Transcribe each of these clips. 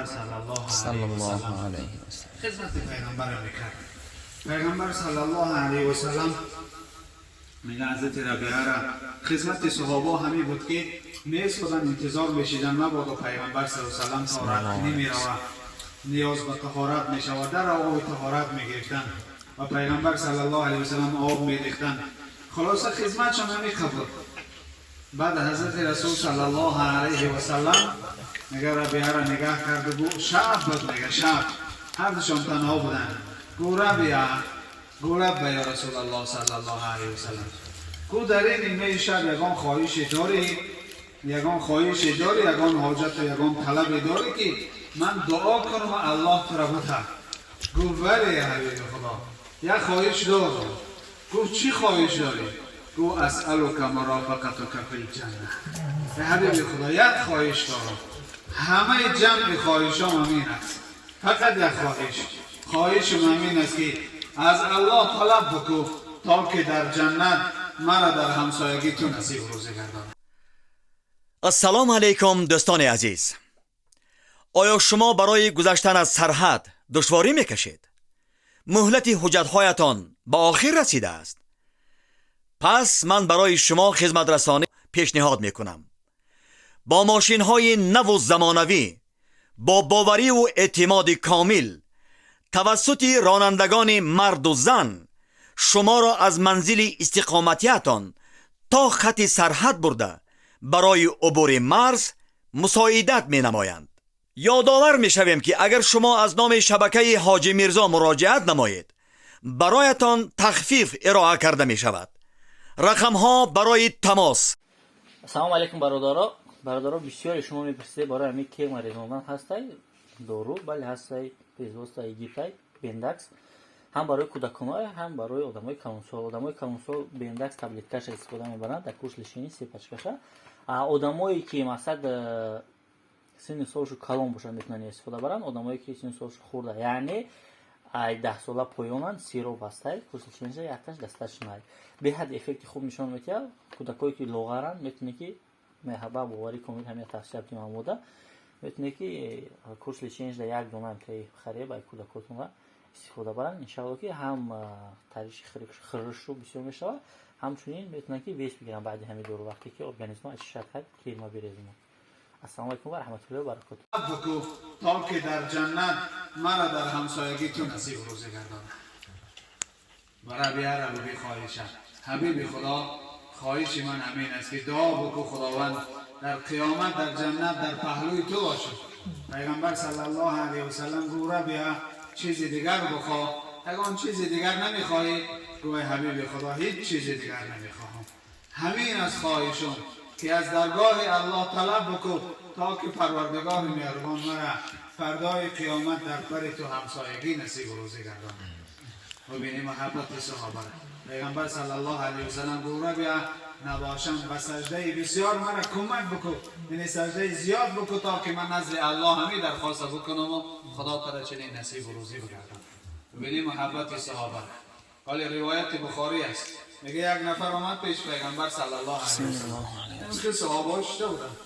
پیغمبر صلی الله علیه و الله سلم علیه و سلم. خدمت پیغمبر میکرد. پیغمبر صلی الله علیه و سلم میگه حضرت ربیعه را خدمت صحابه همی بود که میستادن، انتظار میشیدن مبادا پیغمبر صلی الله علیه و سلم طهارت نمیرود، نیاز به طهارت میشود، در آب طهارت میگرفتن و پیغمبر صلی الله علیه و سلم آب میریختن. خلاصه خدمتشان همی بود. بعد حضرت رسول صلی الله علیه و سلم میگه ربیعه را نگاه کرد و گفت، شب بود، میگه شب هر دوشان تنها بودن. گو ربیعه، گو لبیک یا رسول الله صلی الله علیه و سلم. گو در این نیمه شب یگان خواهش داری؟ یگان خواهش داری؟ یگان حاجت و یگان طلب داری که من دعا کنم و الله تو را بده؟ گفت بله حبیب خدا، یک خواهش دارم. گفت چی خواهش داری؟ گفت اسألک مرافقتک فی الجنه. حبیب خدا، یک خواهش دارم، همه جمع خواهشام همین است، فقط یک خواهش، خواهش همین است که از الله طلب بکو تا که در جنت مرا در همسایگی تو نصیب روزی گرداند. السلام علیکم دوستان عزیز. آیا شما برای گذشتن از سرحد دشواری میکشید؟ مهلت حجتهایتان به آخر رسیده است. پس من برای شما خدمت رسانی پیشنهاد میکنم. با ماشین های نو و زمانوی، با باوری و اعتماد کامل، توسط رانندگان مرد و زن شما را از منزل استقامتیتان تا خط سرحد برده برای عبور مرز مساعدت می نمایند. یادآور می شویم که اگر شما از نام شبکه حاجی میرزا مراجعت نمایید، برایتان تخفیف ارائه کرده می شود. رقم ها برای تماس: Салому алейкум, бародаро. Бародаро, бисёре шумо мепурсед, барои ҳамин кирма резондан ҳастай дору? Бале, ҳастай. Производства Египтай, Бендакс, ҳам барои кӯдаконо, ҳам барои одамои калонсол. Одамои калонсол Бендакс таблеткаша истифода мебаранд, дар курс лечения се пачкаша. А одамое ки, мақсад, синни солшу калон бошанд, метавонанд истифода баранд. Одамое ки синни солшу хурда, яъне ай 10 сола поёнанд, сироп ҳастай, курс лечения якташ достаточно, беҳад эффекти хуб нишон медиҳад. Кӯдакое ки лоғаранд, метавонед ки меҳаба боварӣ комил ҳамин тавсия бидем, омода метавонед ки курс лечения да як дона хареб ай кӯдакотонро истифода баранд. Иншалло, ки ҳам тариши хирришу бисёр мешавад, ҳамчунин метавонанд ки вес бигиранд баъди ҳамин дору, вақте ки организм очищать кард кирма березуна. Ассалому алайкум ва раҳматуллоҳи ва баракоту. بکو تا که در جنت مرا در همسایگی تو نصیب روزی گرداند. و ربیعه را بگی خواهشم، حبیب خدا، خواهش من همین است که دعا بکو خداوند در قیامت در جنت در پهلوی تو باشد. پیغمبر صلی الله علیه و سلم گو ربیعه، چیز دیگر بخواه، اگر چیز دیگر نمیخواهی؟ گو حبیب خدا، هیچ چیز دیگر نمیخواهم، همین از خواهشم که از درگاه الله طلب بکو تا که پروردگار مهربان مرا فردای قیامت در پر تو همسایگی نصیب روزی گرداند. ببینیم محبت صحابه را. پیغمبر صلی الله علیه و سلم گفت ربیعه، نباشم به سجده بسیار مرا کمک بکو، یعنی سجده زیاد بکو تا که من نزد الله همی درخواست بکنم و خدا تعالی چنین نصیب و روزی بگرداند. ببینیم محبت صحابه را. حالی روایت بخاری است، میگه یک نفر آمد پیش پیغمبر صلی الله علیه و سلم. این که صحابه شده بودن،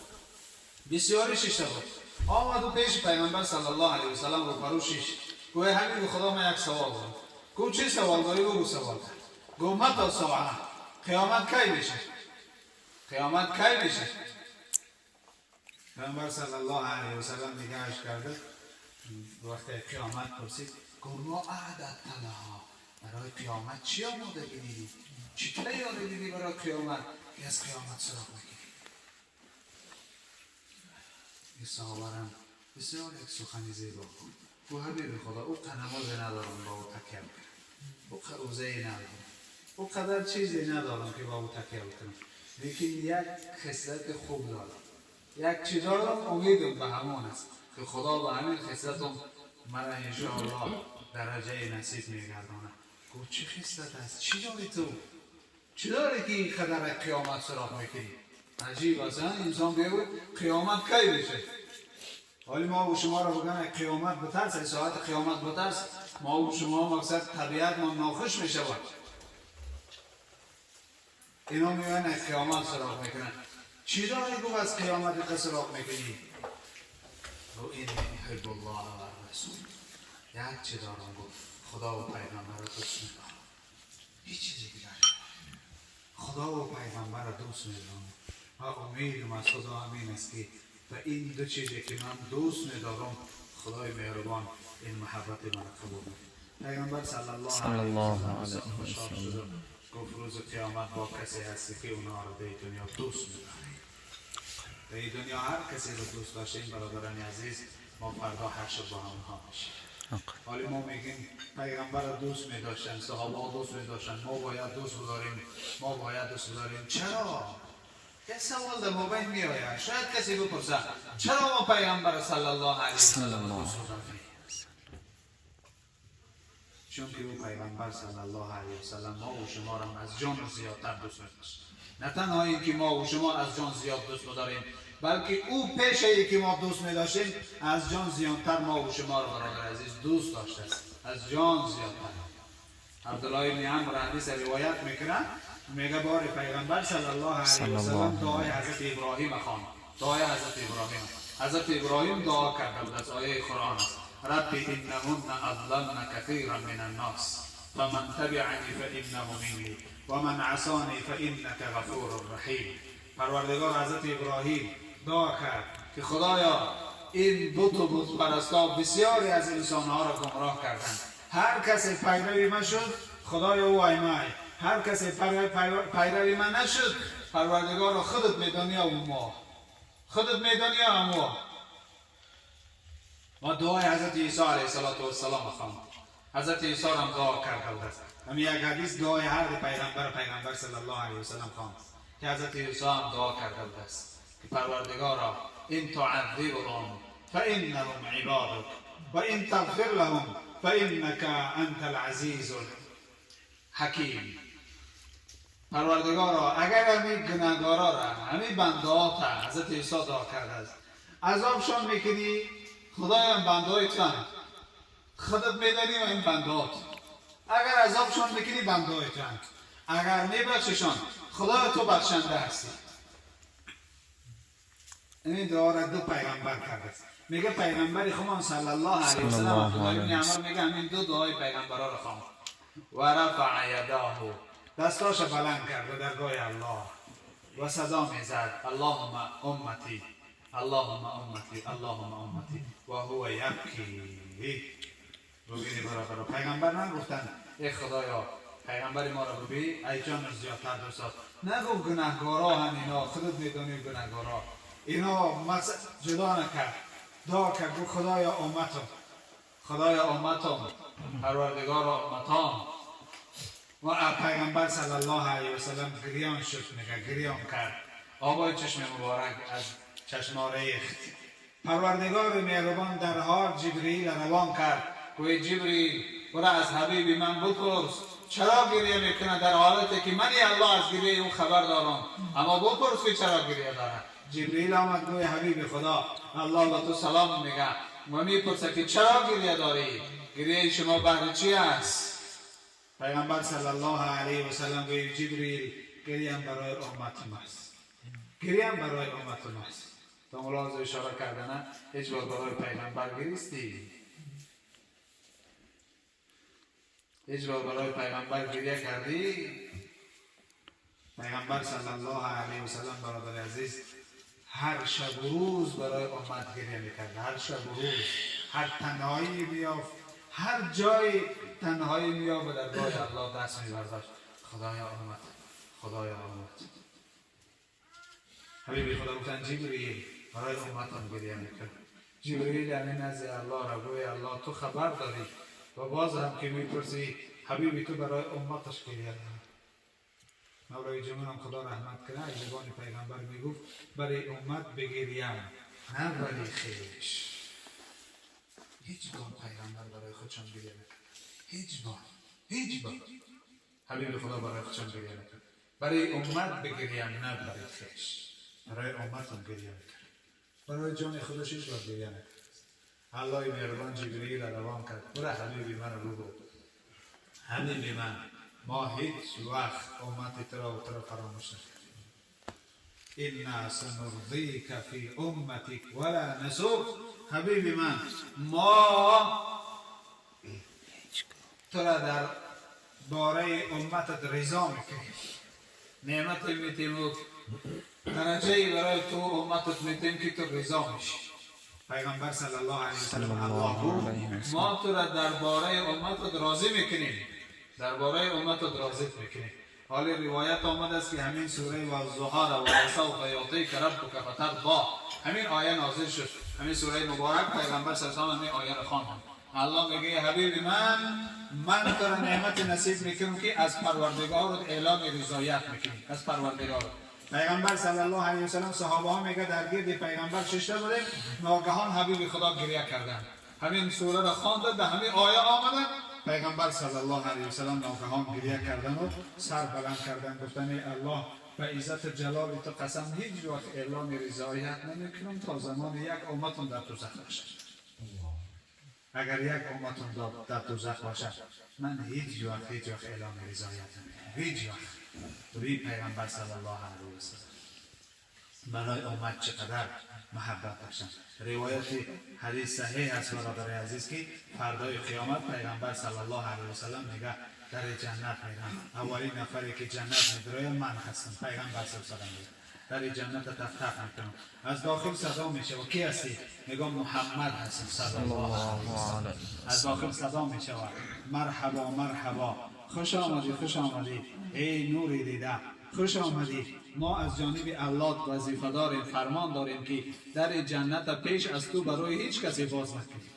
بسیاری شیشته بود. آمد و پیش پیغمبر صلی الله علیه و سلم رو شیش. گوه حبیب خدا، من یک سوال دارم. گفت چه سوال داری؟ بگو. سوال کرد، گفت متی الساعه؟ قیامت کی میشه؟ قیامت کی میشه؟ پیغمبر صلی الله علیه و سلم نگاهش کرده، وقتی قیامت پرسید، گفت ما اعددت لها؟ برای قیامت چی آمادگی دیدی؟ چی تیاری دیدی برای قیامت که از قیامت سراغ میگیری؟ این صحابه بسیار یک سخنی زیبا بود. گفت حبیب خدا، او نماز ندارم با او تکیه بکنم، او روزه ندارم، او قدر چیزی ندارم که با او تکیه بکنم، لیکن یک خصلت خوب دارم، یک چیز دارم، امیدم به همون است که خدا به همین خصلتم مرا انشاءالله درجه نصیب میگردانه. گفت چه خصلت است؟ چی داری تو؟ چی داری که این قدر قیامت سراغ میکنی؟ عجیب است، انسان بگو قیامت کی بشه؟ ولی ما و شما را بگن قیامت بترس، ساعت قیامت بترس، ما و شما مقصد طبیعت ما ناخوش میشود. اینا میگن قیامت سراغ میکنن. چی داری؟ گفت از قیامت سراغ میکنی؟ گفت این أحب الله والرسول. یک چی دارم گفت، خدا و پیغمبر را دوست میدارم، هیچ چیزی دیگر. خدا و پیغمبر را دوست میدارم و امیدم از خدا همین است که به این دو چیزی که من دوست میدارم خدای مهربان این محبت مرا قبول میکنه. پیغمبر صلی الله علیه و سلم گفت روز قیامت با کسی هستی که اونها را در دنیا دوست میداری. در دنیا هر کسی را دوست داشته این برادران عزیز، ما فردا حشر با اونها میشیم. حالا ما میگیم پیغمبر را دوست میداشتن، صحابه ها دوست میداشتن، ما باید دوست بداریم، ما باید دوست بداریم. چرا؟ یک سوال در مابین میآید، شاید کسی بپرسه چرا ما پیغمبر صلی الله علیه و سلم دوست بداریم؟ چون که او پیغمبر صلی الله علیه و سلم ما و شما را از جان زیادتر دوست می‌داشت. نه تنها اینکه ما و شما از جان زیاد دوست بداریم، بلکه او پیشه ای که ما دوست می‌داشتیم از جان زیادتر ما و شما را برادر عزیز دوست داشته است، از جان زیادتر. عبدالله ابن عمرو حدیث روایت میکنه، میگه بار پیغمبر صلی الله علیه و سلم دعای حضرت ابراهیم خواند. دعای حضرت ابراهیم، حضرت ابراهیم دعا کرده بود، از آیه قرآن است: رب انهن اضللن كثيرا من الناس فمن تبعنی فانه منی ومن عصانی فانک غفور رحیم. پروردگار حضرت ابراهیم دعا کرد که خدایا این بت و بت پرستا بسیاری از انسانها را گمراه کردند، هر کسی پیروی من شد خدایا او ایمای، هر کسی پیروی من نشد پروردگار خودت میدانی او ما، خودت میدانی او. ما دعای حضرت عیسی علیه السلام خواند. حضرت عیسی هم دعا کرده بود است. همین یک حدیث دعای هر پیغمبر پیغمبر صلی الله علیه و سلم خواند که حضرت عیسی هم دعا کرده بود است که پروردگارا ان تعذبهم فانهم عبادك و ان تغفر لهم فانك انت العزیز الحکیم. پروردگارا اگر همین گناهکارا را، همین بنده‌هات، حضرت عیسی دعا کرده است، عذابشان میکنی، خدایم بنده های تو، خودت میدانی و این بنده هات، اگر عذابشان میکنی بنده های تو، اگر میبخششان خدای تو بخشنده هستی. این دعا را دو پیغمبر کرده است. میگه پیغمبر خمان صلی الله علیه و سلم عبدالله ابن عمر میگه همین دو دعای پیغمبرا را خواند. و رفع یداه، دستاش بلند کرد به درگاه الله و صدا میزد اللهم امتی اللهم امتی اللهم امتی و هو یبکی. ببینی برادر، پیغمبر نگفتن ای خدایا پیغمبر ما را ببین ای جان زیادتر دوست داشت، نگفت گناهکارا هم اینا خودت میدانی گناهکارا اینا، جدا نکرد، دعا کرد گفت خدایا امتم، خدایا امتم، پروردگار امتام. و پیغمبر صلی الله علیه و سلم گریان شد، میگه گریان کرد، آبای چشم مبارک از چشما ریخت. پروردگار مهربان در حال جبرئیل روان کرد، گوی جبرئیل برو از حبیب من بپرس چرا گریه میکنه در حالتی که من الله از گریه او خبر دارم، اما بپرس که چرا گریه داره. جبرئیل آمد گوی حبیب خدا الله به تو سلام میگه و میپرسه که چرا گریه داری، گریه شما بهر چی است؟ پیغمبر صلی الله علیه و سلم گوی جبرئیل گریم برای امتم است، گریم برای امتم است. تا ملاحظه اشاره کردن هیچ بار برای پیغمبر گریستی؟ هیچ بار برای پیغمبر گریه کردی؟ پیغمبر صلی الله علیه و سلم برادر عزیز هر شب و روز برای امت گریه میکرد، هر شب و روز، هر تنهایی میافت، هر جای تنهایی میافت و در درگاه الله دست میبرداشت خدایا امت، خدایا امت. حبیبی خدا گفتن جبرئیل برای امتم گریه میکرد. جبرئیل همین نزد الله را گوی الله تو خبر داری و باز هم که میپرسی حبیبی تو برای امتش گریه داری. مولای جمعه هم خدا رحمت کنه از زبان پیغمبر میگفت برای امت بگریم نه برای خیش. هیچ بار پیغمبر برای خودشان گریه نکرد، هیچ بار، هیچ بار حبیب خدا برای خودشان گریه نکرد. برای امت بگریم نه برای خیش، برای امت هم گریه نکرد، برای جان خودش هیچ بار گریه نکرد. الله مهربان جبرئیل روان کرد برای حبیبی من رو بگو حبیبی من ما هیچ وقت امت تو را و تو را فراموش نکردیم. إنا سنرضيك في أمتك ولا نسوك. حبیب من، ما تو را در باره امتت رضا میکنیم، نعمت میتیم و درجه برای تو امتت میتیم که تو رضا میشی. پیغمبر صلی الله علیه وسلم، الله گفت ما تو را درباره امتت راضی میکنیم، درباره امتت راضی میکنیم. حالی روایت آمده است که همین سوره والضحی را ولسوف یعطیک ربک فترضی، همین آیه نازل شد، همین سوره مبارک، پیغمبر صلی الله علیه و همین آیه را خواند. الله میگه حبیب من، من تو را نعمت نصیب میکنم که از پروردگارت اعلام رضایت میکنی، از پروردگارت. پیغمبر صلی الله علیه و سلم، صحابه ها میگه در گرد پیغمبر ششته بودیم، ناگهان حبیب خدا گریه کردن. همین سوره را خواند، به همین آیه آمدن، پیغمبر صلی الله علیه و سلم ناگهان گریه کردن و سر بلند کردن، گفتن ای الله، به عزت جلال تو قسم، هیچ وقت اعلام رضایت نمیکنم تا زمان یک امتون در دوزخ باشد. اگر یک امتون در دوزخ باشد، من هیچ وقت هیچ وقت اعلام رضایت نمیکنم، هیچ وقت. ببین پیغمبر صلی الله علیه و سلم برای امت چقدر محبت داشتن. روایت حدیث صحیح است برادر عزیز که فردای قیامت پیغمبر صلی الله علیه و سلم میگه در جنت میرم، اولین نفری که جنت میدرویم من هستم. پیغمبر صلی الله علیه و سلم میگه در جنت تق تق میکنم، از داخل صدا میشه و کی هستی؟ میگم محمد هستم صلی الله علیه و سلم. از داخل صدا میشه مرحبا مرحبا، خوش آمدی خوش آمدی ای نوری دیده، خوش آمدی. ما از جانب الله وظیفه داریم، فرمان داریم که در جنت پیش از تو برای هیچ کسی باز نکنیم.